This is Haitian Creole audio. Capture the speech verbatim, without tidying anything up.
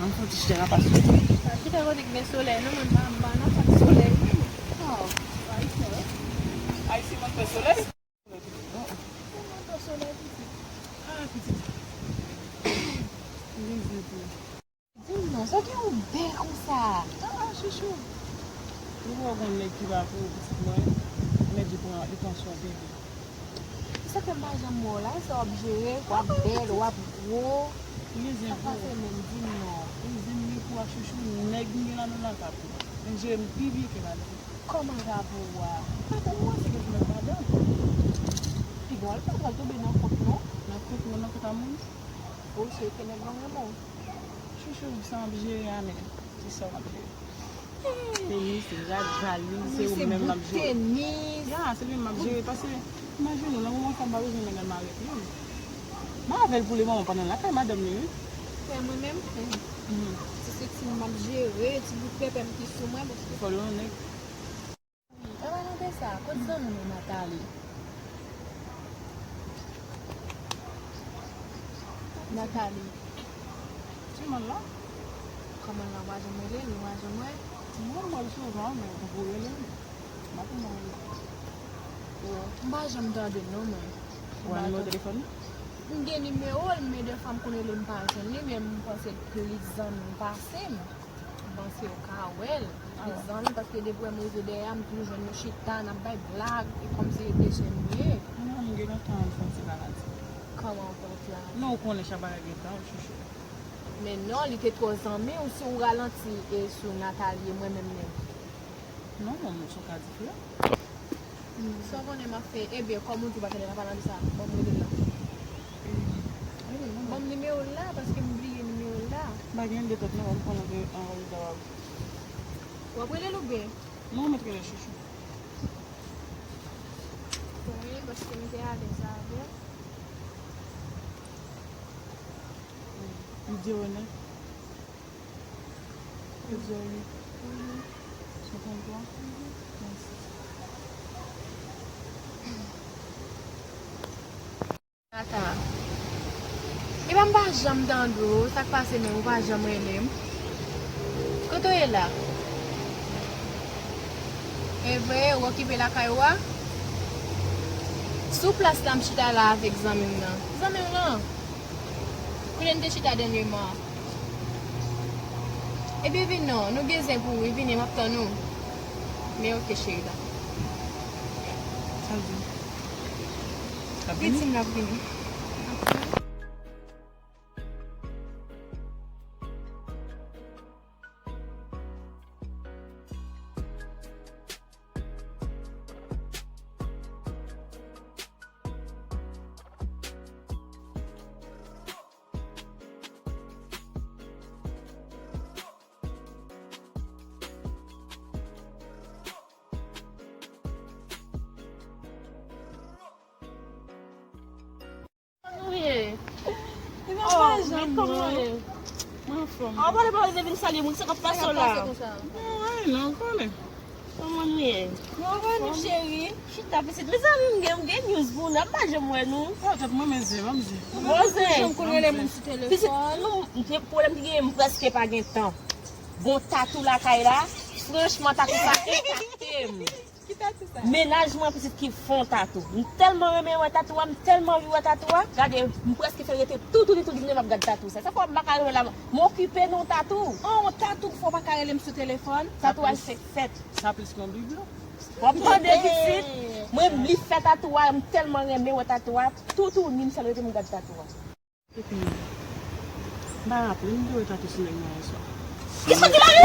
M fè yon ti chita rapas. Sa chita kote k gen solèy, non, mwen pa, m pa nan sa k solèy, non. Oh, Ayisyen, wi. Ayisyen, mwen fè solèy. Mwen fè solèy, pitit. Ah, pitit. Gen zen pou ou. Di m non, sa gen yon bèl konsa? Ah, ah, chouchou. Ou wè gon nèg ki pa pou ou, pitit mwen, nèg li pran, li pran swen bebe. Sa fè m pa janm wè w la, sa w ap jere, w ap bèl, w ap gwo. Sa k pase menm, di m non. Zen m gen pou w a chouchou, nèg m gen nan men m nan ka pou ou. Men jere m pi byen ke madanm. Kòman ka pou ou a? Pa pou mwen, se ke pou nèg madanm. Pi bon, l pa pral tonbe nan kont non. Nan kont mwen, nan kont a moun. Ou swete nèg lan renmen w. Chouchou, sa m ap jere a menm. Se sa m ap jere. Tenis, rad, valiz, se ou menm m ap jere. Tenis. Ya, se li menm m ap jere. Paske, imajine w, nan moman sa, m pa bezwen menm mare pye m. M avè l pou le moman pandan l lakay madanm li, wi. Fè mwen menm, ti seti m ap jere, ti bout pèpè m ki sou mwen, paske. Fò l yon nèg. An palan de sa, kot zanmi nou Nathalie? Nathalie. Ti man la? Kòman la, w pa janm rele l, w pa janm wè? Mwen, m wè l souvan, men m poko rele l. M pa konn rele l. M pa janm tande l non, mwen. Ou wè nimewo telefòn li? M gen nimewo l, men defwa m konn rele m pa jwenn li, men m panse l plis zanmi m pase m. M panse w ka wè l. Plis zanmi, paske depi w wè m rive dèyè a, m toujou jwenn nou chita, n ap bay blag, e kòmsi se te chè nou ye. Non, m gen lontan m santi l a la di. Kòman w santi l a la di? Non, ou konnen chak bagay gen tan, chouchou. Men non, li te twò zanmi w, si w ralanti e sou Nathalie, mwen menm menm. Non, non, sa w ka di frè. Sa w konnen m ap fè? Ebyen, kòm ou di w pa tande m ap pale de sa, ban m rele l la. Ban m nimewo l la, paske m bliye nimewo l la. M pa gen de tèt non, ban m pran nan anrejistre a. W ap rele l oubyen? Non, m ap rele chouchou. Wi, paske m te alèz avè l. M di w nèt. Zéro huit. Cinquante-trois. Vingt-six. Tata. Epa m pa janm tande w, sa k pase menm, ou pa janm rele m. Kote w ye la? E vre, ou okipe lakay ou a? Sou plas la, m chita la avèk zanmi m nan. Zanmi w lan? Kote n te chita dènyèman an? Ebyen vin non, nou gen zen pou ou wi, vini, m ap tann ou. Men oke cheri, dakò. Sa l di? L ap vini? Li di m l ap vini. Kòman nou ye? Li pa pa janm mwen. Mwen anfòm. Aw, pale, pale, te vin salye moun, sa k ap pase w la? Sa k ap pase konsa? Non, anyen non, ou konnen. Kòman nou ye? Mwen anfòm, cheri. Chita pitit. Mezanmi, m gen, m gen news pou nou. M pa janm wè nou. Sa tèt mwen, men zen, ban m zen. Bon zen. Janm konn rele moun sou telefòn. Pitit, nou, m gen pwoblèm ki genyen, m prèske pa gen tan. Gon tatou lakay la. Franchman, tatou sa enpakte m. Ki tatou sa? Mennaj mwen pitit ki fè yon tatou. M tèlman renmen wè tatou a, m tèlman anvi wè tatou a. Gade, m prèske fè rete toutouni, toutouni m ap gad tatou sa. Sa fè m pa ka rive la, m okipe nan tatou. An, yon tatou k fè w pa ka rele m sou telefòn? Tatou a se fèt. Sa plis ke yon biblo. W ap tande pitit? Mwen, li fè tatou a, m tèlman renmen wè tatou a. Toutouni m sèl rete m gad tatou a. Epi, m pa raple, m te wè tatou sou nèg mwen yèswa. Ki soti la, wi?